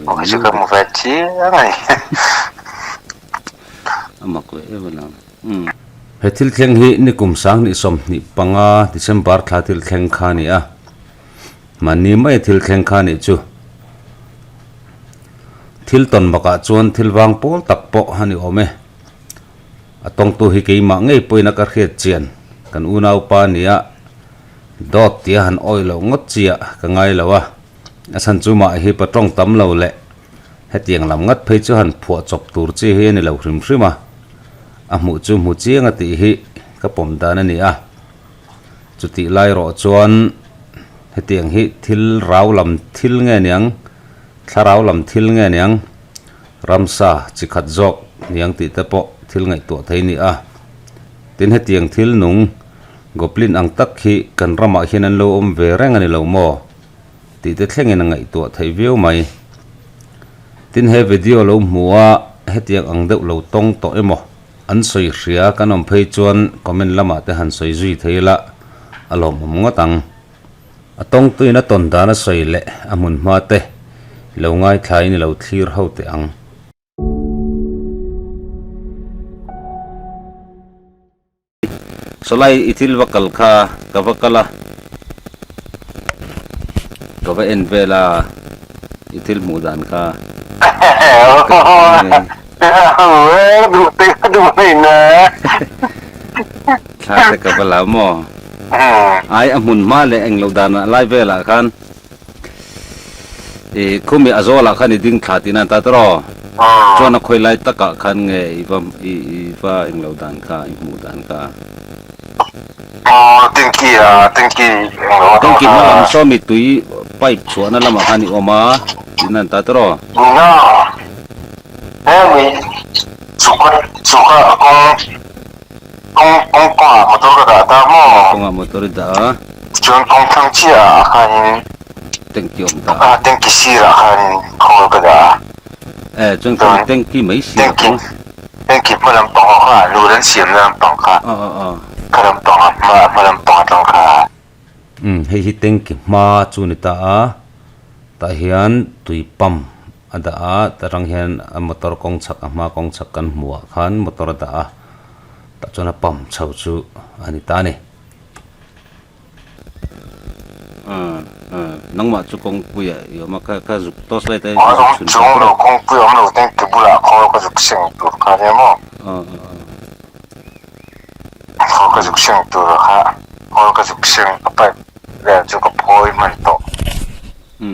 Aw chu ka hmu ve chiang a ni. A mak ve em a lang. Umm. He thil thleng hi nikum sanghnih 25 December thla thil thleng kha a ni a. Mahni mai thil thleng kha a nih chu. Thil tawn bakah chuan thil vang pawl tak pawh a ni awm e. A tawngtu hi keimah ngei pawhin a ka hriat chian kan unaupa a ni a, dawt tia han awih loh ngawt chiah ka ngai lo a, a chhan chu mah hi pa tawng tam lo leh hetiang lam ngat phei chu han phuah chawp tur chi hi a ni lo hrim hrim a, a hmuh chu hmu chiang a tih hi ka pawm dan a ni a, chutih lai rawh chuan hetiang hi thil rau lam thil nge niang, thlarau lam thil nge niang? Ramsa chi khat zawk hniang tih te pawh thil ngaihtuah thei ni a. Tin hetiang thil nung goblin ang tak hi kan ramah hian an lo awm ve reng a ni lo maw? tih te thlengin a ngaihtuah theih viau mai. Tin he video lo hmu a hetiang ang deuh lo tawng tawh emaw? An sawi hria kan awm phei chuan comment lamah te han sawi zui thei ila a lawmawm ngawt ang. A tawngtuin a tawn dan a sawi leh a hmun hma te lo ngaithlain i lo thlir ho teh ang. Sawlai i thil va kal kha ka va kal a, ka va en vel a i thil hmuh dan kha. Thla te ka va la maw? Ai a hmun hma leh eng loh danah lai velah khan i khumi a zawlah khan i ding thla tihna an ta tawh chuan a khawi lai takah khan nge i va i i va eng loh dan kha i hmuh dan kha. Aw tanky a tanky eng loh a Tanky hma lam saw mi tui pipe chhuahna lamah khan i awm a tihna an ta tawh. Nina hemi chhuk a chhuk a kawng Kawng kawng kawngah motor ka dah ta maw? Kawngah motor i dah a. Chuan kawng thlang chiah ah khanin Tanky awm ta a. Tanky sirah khanin khawl ka dah a. Eh chuan khawi tanky mai sirah kawng. Tanky hma lampang ho kha lut an siamna lampang kha. Aw aw aw. Kha lampang a hma hma lampang atang kha. Umm hei hi tanky hma chu ni ta a, tah hian tui pump a dah a, ta rang hian a motor kawng chhak a hma kawng chhak kan hmuh ah khan motor a dah a, tah chuan a pump chho chu a ni ta a ni. Umm umm nangmah chu kawngpui ah i awm a, ka ka zuk torch light a zuk chhun ta ber a. Kawngpui awm lo tanky bulah khawl ka zuk seng tur kha nia maw? Aw aw aw. Khawl ka zuk seng tur kha khawl ka zuk seng a pipe vel chu ka phawi hman tawh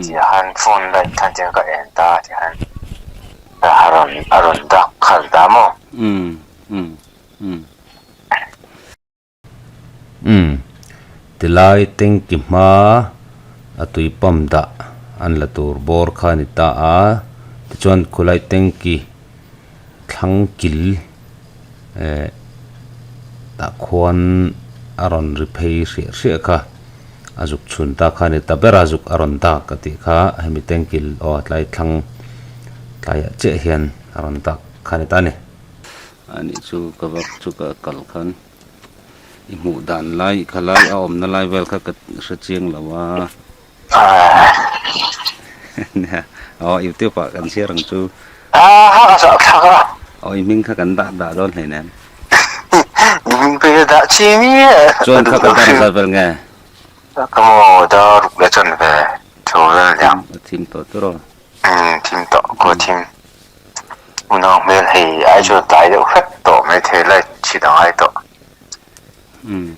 tih han phone light khan chuan ka en ta tih han a rawn a rawn dak khal ta maw. Umm tilai tanky hma a tui pump dah an la tur bawr kha a ni ta a tichuan khulai tanky thlang kil eh tah khuan a rawn ri phei hriah hriah kha a zuk chhun ta kha a ni ta ber a zuk a rawn dak a tih kha hemi tanky aw tlai thlang tlaiah chiah hian a rawn dak kha a ni ta a ni. Ani chu ka vak chu ka kal khan i hmuh dan lai kha lai a awmna lai vel kha ka hre chiang lo a nia aw youtube ah kan chhiar ang chu aw i hming kha kan dah dah dawn hlei nen chuan kha ka dar zat vel nge a thim tawh tur aw thim tawh ko thim unau hmel hei ai chuan tlai deuh hlek tawh maithei light chhit a ngai tawh umm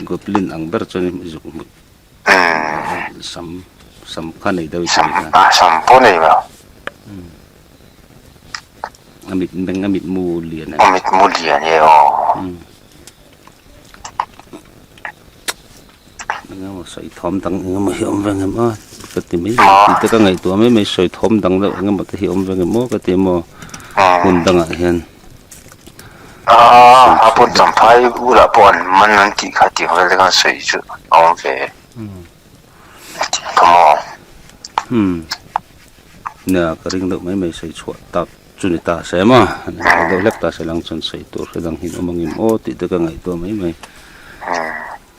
Goblin ang ber chuan i zuk hmut sam sam kha nei deuh sam a sam pawh nei lo a mit meng a mit mu lian a mit mu lian e aw engemaw sawi thawm dang engemaw hi awm veng em a ka ti mai tih te ka ngaihtuah mai mai sawi thawm dang deuh engemaw te hi awm veng em aw ka ti emaw hmun dangah hian. A pawh champhai bulah pawh an man an tih kha tih vel te khan sawi chu a awm ve ka maw. Umm nia ka ring deuh mai mai sawi chhuah tak chu ni ta se maw deuh hlek ta se lang chuan sawi tur hre dang hi an awm angin aw tih te ka ngaihtuah mai mai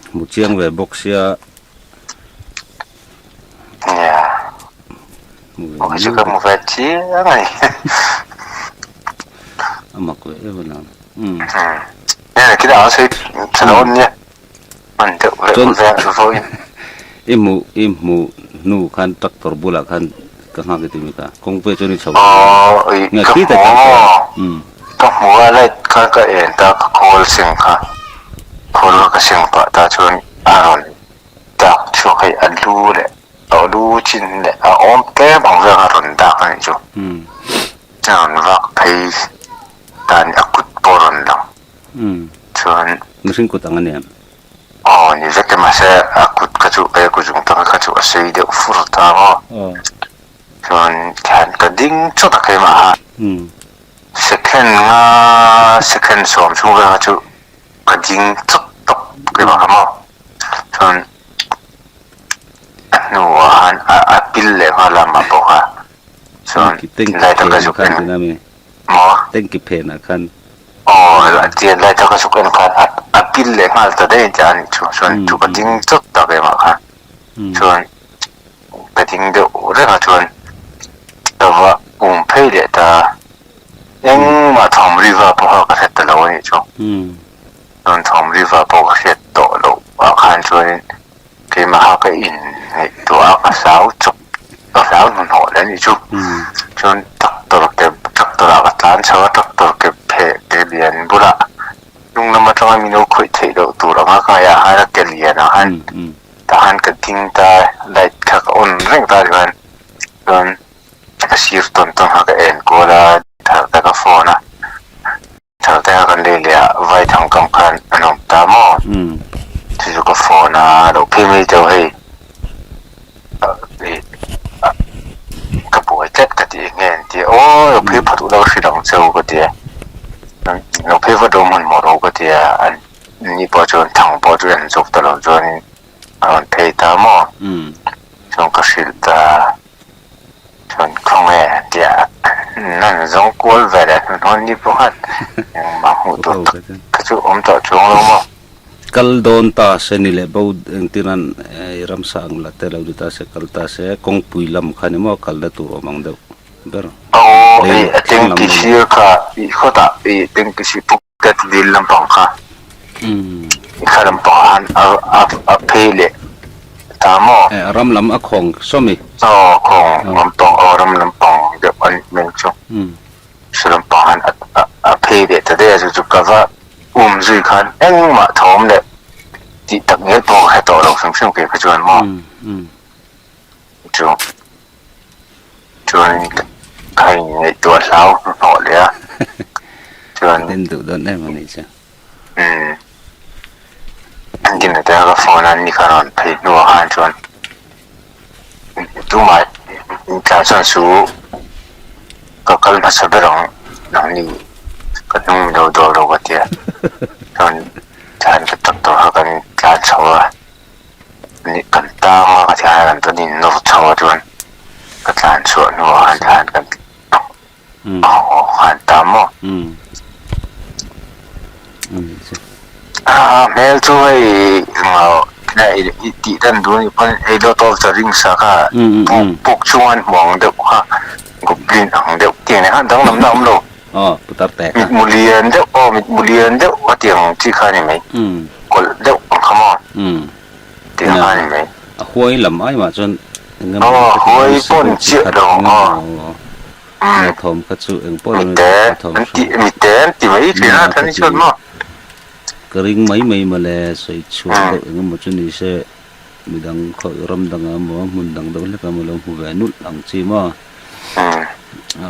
hmu chiang ve bawk sia. Aw chu ka hmu ve chiang a ni. A mak ve em a umm. Nge khi dah sawi tha lo nia. Hman deuh reuh ve vawiin. I hmuh i hmuh hnu khan tractor bulah khan ka nghak i ti mi kha kawng pawh chuan i chho Aw i ka hmu a ka hmu a light kha ka en ta ka khawl seng kha khawl kha ka seng pah ta chuan a rawn dak chhuak hei a lu leh a lu chin leh a awm tlem ang vel kha a rawn dak a nih chu a rawn vak phei ta a ni a kut pawh a rawn lang chuan Mihring kut ang a nia. Aw ni vek e mahse a kut kha chu e kut zung tak kha chu a sei deuh fur ta maw chuan thian ka ding chawt a keimah a second nga second sawm chhung vel kha chu ka ding chawt tawp keimah kha maw chuan a hnuah khan a pil leh nghal a mah pawh kha chuan lai taka zuk en maw? Tanki phenah khan. Aw, a tian lai taka zuk en khan a pil leh nghal ta daih tih a nih chu. Chuan chu ka ding chawt tak emah khan chuan ka ding deuh reng a chuan ka va um phei leh ta engmah thawm riva pawh kha ka hre ta lo a nih chu. Chuan thawm riva pawh ka hriat tawh loh ah khan chuanin Keimaha ka in ngaihtuah a ka hlau chawp ka hlau hnuhnawh leh anih chu. Chuan tractor ke tractor ah ka tlan chho a tractor ke pheh ke lian bulah hnung lam atanga min lo khawih theih loh tur anga ka ngaihah khan a ke lian ah khan tah khan ka ding ta light kha ka on reng ta chuan chuan ka sir tawn tawn kha ka en kual a thar te ka phone a. Tharte a kan lei leh ah vai thang kam khan an awm ta maw? Chu chu ka phone a lo phei mai deuh hei ka buai tlat ka tih nge an ti a aw lo phei phat ula ka hrilh ang che u ka ti a lo phei vat rawh hmanhmawh rawh ka ti a an ni pawh chuan thang pawh chu en zawk ta lo chuanin a rawn phei ta maw? Chuan ka hrilh ta. Chuan khawnge tia nan zawng kual ve leh hnuhnawh ni pawh khan engmah hmuh tur tak kha chu awm tawh chuang lo maw? Kal dawn ta se ni leh bo engtinan i ramsa ang la te lo ni ta se kal ta se kawngpui lam kha ni maw kalna tur awm ang deuh ber. Aw i a tengki sir kha i khawtah i tengki sir puk ka ti dil lampang kha i kha lampang ah khan a a phei leh ta maw? Eh ram lam a khawng sawmi. Aw khawng lampang aw ram lampang deuh a nih hmel chu saw lampang khan a a phei leh ta daih a chu chu ka va um zui khan engmah thawm leh tih tak ngei pawh ka hre tawh lo hrim hrim kei kha chuan maw chu. Chuan ka inngaihtuah hlau hnuhnawh leh a, chuan. Ka den duh dawn em a nih chu. Umm. Engtin ate ka phone a ni kha rawn phei hnuah khan chuan tumah tlan chuan su ka kal hmasa ber ang nangni ka hnung min lo dawr lo ka tia. Chuan tlan ka tak tawh kha kan tlan chho a. Nih kan tang a ka thian kan tawn in nawr chho a chuan ka tlan chhuah hnuah khan tlan kan khan ta maw a hmel chu hei i tih dan duh anih pawn hei dawt of the rings ah kha puk puk chhung an hmu ang deuh kha goblin ang deuh tiang nen khan danglamna a awm lo mitmu lian deuh aw mitmu lian deuh a tiang chi kha a ni mai. Kawlh deuh ang kha maw? Tih ang kha a ni mai. A huai lam ai mah chuan eng emaw Aw, huai pawh ni chiah lo ang aw. A thawm kha chu eng pawh lo ni a thawm hran. Mite an ti mai thin a than chuan maw? Ka ring mai mai mawle sawi chhuah deuh eng emaw chu ni se midang khawih ram dangah emaw hmun dang deuh hlek emaw lo hmu ve nulh ang chi maw?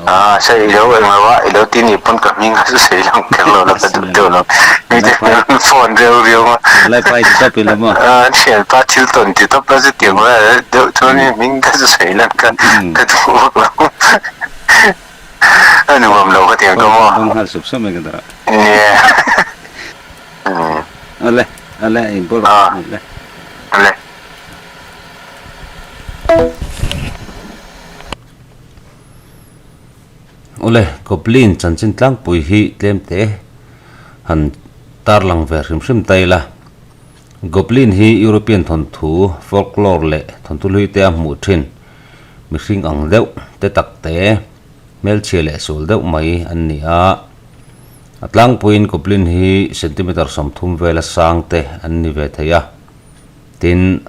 Ah, sei i lo eng lo a, i lo ti ni pawn ka hming a chu sei lang kher lo la ka duh deuh lo. Mi te phone reu reu a. Lai pai ti tawp i lo maw? Ah, thianpa thil tawn ti tawp la chu tiang la deuh chuan i hming ka chu sei lang ka ka duh vak lo. A nuam lo ka tiang ka maw? Bang nghal sup sup mai ka dara. Nia. Ale, ale in bawlh rawh. Ale. Awle, Goblin chanchin tlangpui hi tlem te han tarlang ve hrim hrim ta ila. Goblin hi European thawnthu, folklore leh thawnthu hlui te a hmuh thin. mihring ang deuh te tak te hmelchhia leh sual deuh mai an ni a. A tlangpuiin goblin hi centimeter 30 vela sang te an ni ve thei a, tin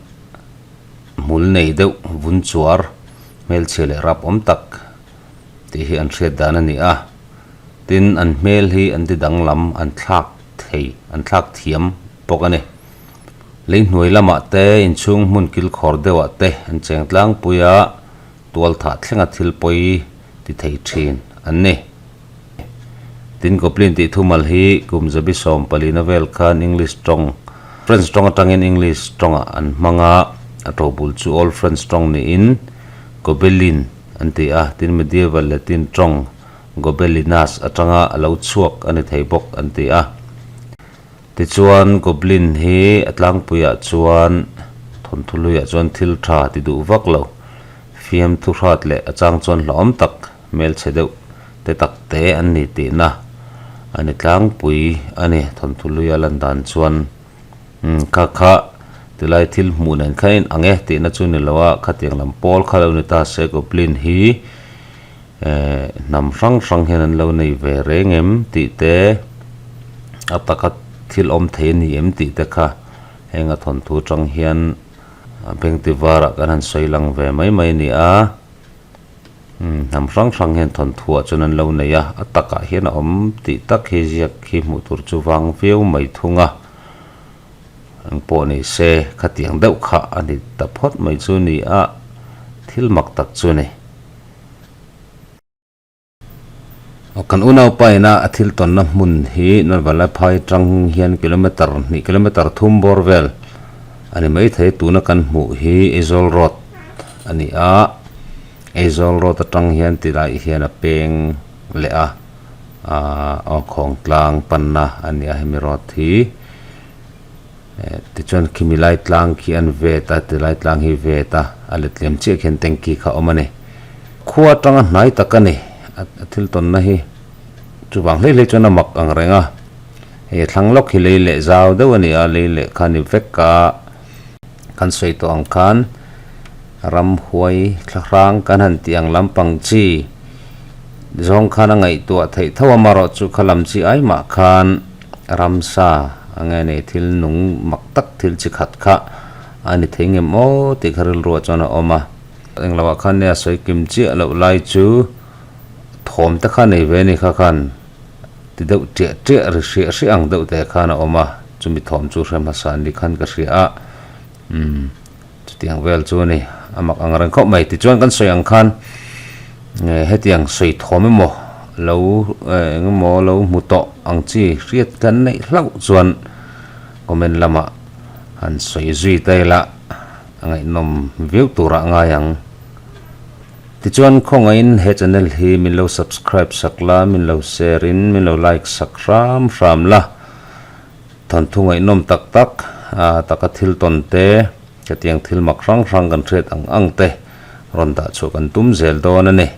hmul nei deuh vun chuar hmelchhia leh rap awm tak tih hi an hriat dan a ni a. Tin an hmel hi an ti danglam an thlak thei an thlak thiam bawk a ni. Lei hnuai lamah te inchhung hmun kilkhawr deuhah te an cheng tlangpui a, tualthah thlenga thil pawi ti thei thin an ni. Tin Goblin tih thumal hi kum zabi 14na vel khan English tawng, French tawng atangin English tawngah an hmang a, a tobul chu Old French tawng niin Gobelin an ti a, tin Medieval Latin tawng Gobelinas atanga a lo chhuak a ni thei bawk an ti a. Tichuan, Goblin hi a tlangpuiah chuan thawnthu hluiah chuan thil tha ti duh vak lo, fiamthu hrat leh a chang chuan hlauhawm tak, hmelchhe deuh te tak te an ni tihna a ni tlangpui a ni. Thawnthu hluia lan dan chuan, Umm, kha kha tilai thil hmuh nen kha in ang e tihna chu ni lo a, khatiang lam pawl kha lo ni ta se Goblin hi Eh, hnam hrang hrang hian an lo nei ve reng em tih te, a taka thil awm thei a ni em tih te kha heng a thawnthu atang hian bengti varah kan han sawi lang ve mai mai a ni a. Umm, hnam hrang hrang hian thawnthuah chuan an lo nei a, a takah hian a awm tih tak hi ziak hi hmuh tur chu vang viau mai thung a. Eng pawh ni se, khatiang deuh kha a ni ta phawt mai chu ni a, thil mak tak chu a ni. Kan unaupa ina a thil tawnna hmun hi North Phai atang hian kilometer hnih kilometer thum bawr vel a ni maithei. Tuna kan hmuh hi Aizawl Road a ni a, Aizawl Road atang hian tilai hian a peng leh a, aw Khawngtlang panna a ni a hemi road hi. Tichuan khimi lai tlang khi an vet a, tilai tlang hi vet a, a letliam chiah khian tanky kha a awm a ni. Khua atanga hnai tak a ni, a thil tawnna hi chuvang hlei hlei chuan a mak ang reng a. Hei a thlang lawk hi lei leh zau deuh a ni a, lei leh kha a ni vek a, kan sawi tawh ang khan ramhuai thlahrang kan han tih ang lampang chi zawng khan a ngaihtuah theih tho a, amaherawhchu kha lam chi ai mah khan Ramsa a nge nei thil nung mak tak thil chi khat kha a ni thei ngem aw tih kha rilruah chuan a awm a. Englo ah khan nia sawi kim chiah loh lai chu thawm te kha nei ve a ni kha khan ti deuh tiah tiah ri hriah hriah ang deuh te khan a awm a, chumi thawm chu hre hmasa an ni khan ka hria a, umm chutiang vel chu a ni a mak ang reng khawp mai. Tichuan kan sawi ang khan hetiang sawi thawm emaw lo eng emaw lo hmu tawh ang chi hriat kan neih hlauh chuan comment lamah han sawi zui ta ila a ngaihnawm viau turah ngai ang. Tichuan khawngaihin he channel hi min lo subscribe sak la, min lo share in min lo like sak hram hram la. Thawnthu ngaihnawm tak tak taka thil tawn te, hetiang thil mak hrang hrang kan hriat ang ang te rawn dah chhuah kan tum zel dawn a ni.